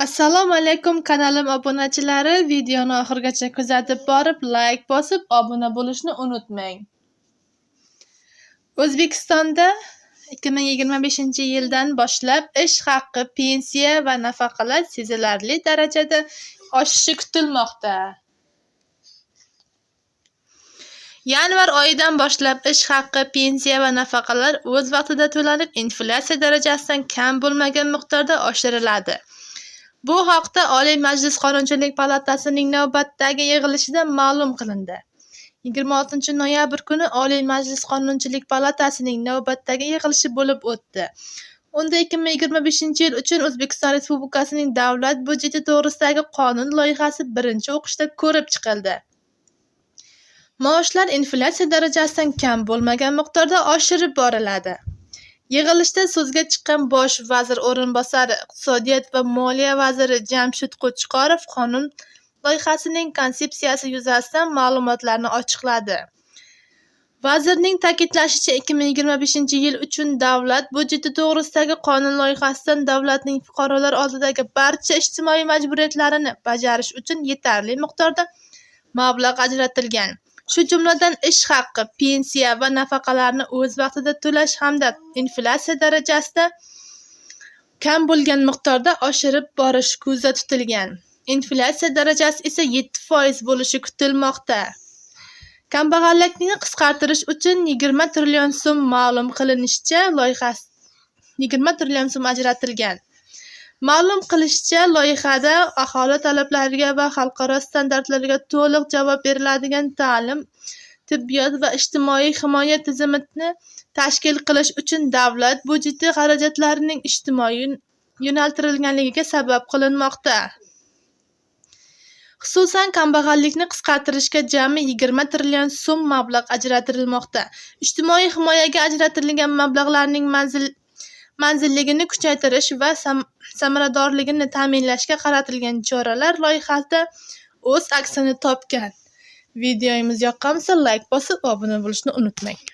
Assalomu alaykum, kanalim obunachilari! Videoni oxirigacha kuzatib borib, layk bosib, obuna bo'lishni unutmang. O'zbekistonda 2025-yildan boshlab ish haqi, pensiya va nafaqalar sezilarli darajada oshishi kutilmoqda. Yanvar oyidan boshlab ish haqi, pensiya va nafaqalar o'z vaqtida to'lanib, inflyatsiya darajasidan kam bo'lmagan miqdorda oshiriladi. Bu haqda Oliy Majlis Qonunchilik palatasining navbatdagi yig'ilishida ma'lum qilindi. 26 noyabr kuni Oliy Majlis Qonunchilik palatasining navbatdagi yig'ilishi bo'lib o'tdi. Unda 2025-yil uchun O'zbekiston Respublikasining Davlat byudjeti to'g'risidagi qonun loyihasi birinchi o'qishda ko'rib chiqildi. Maoshlar inflyatsiya darajasidan kam bo'lmagan miqdorda oshirib boriladi. Yig'ilishda so'zga chiqqan Bosh vazir o'rinbosari – iqtisodiyot va moliya vaziri Jamshid Qo'chqorov qonun loyihasining konsepsiyasi yuzasidan ma'lumotlarni ochiqladi. Vazirning ta'kidlashicha, 2025-yil uchun Davlat byudjeti to'g'risidagi qonun loyihasida davlatning fuqarolar oldidagi barcha ijtimoiy majburiyatlarini bajarish uchun yetarli miqdorda mablag' ajratilgan. Shu jumladan, ish haqi, pensiya va nafaqalarni o'z vaqtida to'lash hamda inflyatsiya darajasidan kam bo'lgan miqdorda oshirib borish ko'zda tutilgan. Inflyatsiya darajasi esa 7% bo'lishi kutilmoqda. Kambag'allikni qisqartirish uchun 20 trillion so'm. Ma'lum qilinishicha, loyiha 20 trillion so'm ajratilgan. Ma'lum qilishicha, loyihada aholi talablariga va xalqaro standartlarga to'liq javob beradigan ta'lim, tibbiyot va ijtimoiy himoya tizimini tashkil qilish uchun davlat byudjeti xarajatlarining ijtimoiy yo'naltirilganligi sabab qilinmoqda. Xususan, kambag'allikni qisqartirishga jami 20 trillion so'm mablag' ajratilmoqda. Ijtimoiy himoyaga ajratilgan mablag'larning manzilligini kuchaytirish va samaradorligini ta'minlashga qaratilgan choralar loyihada o'z aksini topgan. Videomiz yoqqan bo'lsa, layk bosib, obuna bo'lishni unutmang.